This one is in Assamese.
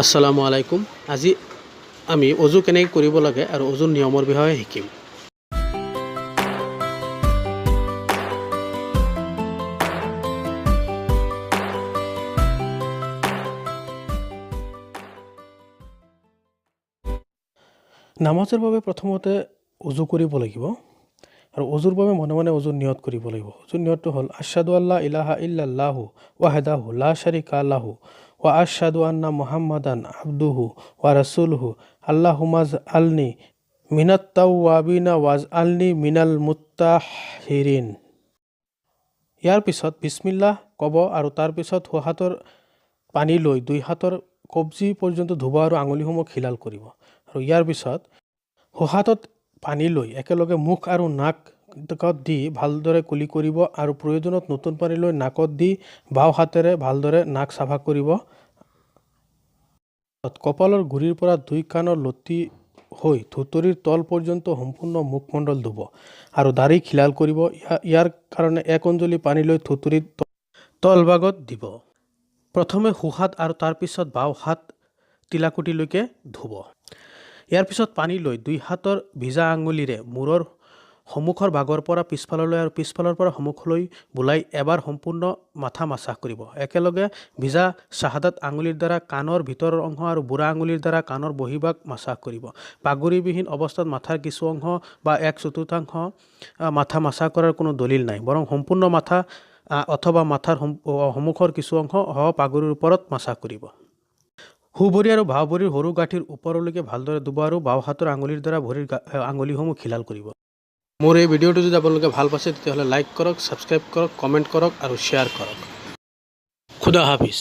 আসসালামু আলাইকুম। আজি আমি অজু কেনেকৈ কৰিব লাগে আৰু অজুৰ নিয়মৰ বিষয়ে শিকিম। নামাজৰ বাবে প্ৰথমতে অজু কৰিব লাগিব আৰু অজুৰ বাবে মনে মনে অজুৰ নিয়ত কৰিব লাগিব। অজুৰ নিয়তটো হ'ল আশ্বাদু আল্লা ইলাহা ইল্লাল্লাহু ৱাহদাহু লা শাৰিকা লাহু ওয়া আশ্বাদু আন্না মুহাম্মাদান আবদুহু ওয়া ৰাসূলুহু, আল্লাহুম্মা আলনি মিনাত তাওয়াবিনা ওয়াজআলনি মিনাল মুত্তাহিৰিন। ইয়াৰ পিছত বিছমিল্লাহ ক'ব আৰু তাৰপিছত সোঁহাতৰ পানী লৈ দুই হাতৰ কব্জি পৰ্যন্ত ধুব আৰু আঙুলিসমূহ খিলাল কৰিব। আৰু ইয়াৰ পিছত সোঁহাতত পানী লৈ একেলগে মুখ আৰু নাকত দি ভালদৰে কুলি কৰিব আৰু প্ৰয়োজনত নতুন পানী লৈ নাকত দি বাওঁ হাতেৰে ভালদৰে নাক চাফা কৰিব। কপালৰ গুৰিৰ পৰা দুই কাণৰ লতি হৈ থুঁতৰিৰ তল পৰ্যন্ত সম্পূৰ্ণ মুখমণ্ডল ধুব আৰু দাড়ি খিলাল কৰিব। ইয়াৰ কাৰণে এক অঞ্জলি পানী লৈ থুঁতৰিৰ তলভাগত দিব। প্ৰথমে সোঁহাত আৰু তাৰপিছত বাওঁ হাত তিলাকুটিলৈকে ধুব। ইয়াৰ পিছত পানী লৈ দুই হাতৰ ভিজা আঙুলিৰে মূৰৰ সন্মুখৰ ভাগৰ পৰা পিছফাললৈ আৰু পিছফালৰ পৰা সন্মুখলৈ বুলাই এবাৰ সম্পূৰ্ণ মাথা মাছাজ কৰিব। একেলগে ভিজা শ্বাহাদাত আঙুলিৰ দ্বাৰা কাণৰ ভিতৰৰ অংশ আৰু বুঢ়া আঙুলিৰ দ্বাৰা কাণৰ বহিভাগ মাছাজ কৰিব। পাগুৰিবিহীন অৱস্থাত মাথাৰ কিছু অংশ বা এক চতুৰ্থাংশ মাথা মাছাজ কৰাৰ কোনো দলিল নাই, বৰং সম্পূৰ্ণ মাথা অথবা মাথাৰ সন্মুখৰ কিছু অংশ সহ পাগুৰিৰ ওপৰত মাছাজ কৰিব। সোঁ ভৰি আৰু বাওঁ ভৰিৰ সৰু গাঁঠিৰ ওপৰলৈকে ভালদৰে ধুব আৰু বাওঁ হাতৰ আঙুলিৰ দ্বাৰা ভৰিৰ আঙুলিসমূহ খিলাল কৰিব। মোৰ এই ভিডিঅ'টো যদি আপোনালোকে ভাল পাইছে, তেতিয়াহ'লে লাইক কৰক, ছাবস্ক্ৰাইব কৰক, কমেণ্ট কৰক আৰু শ্বেয়াৰ কৰক। খুদা হাফিজ।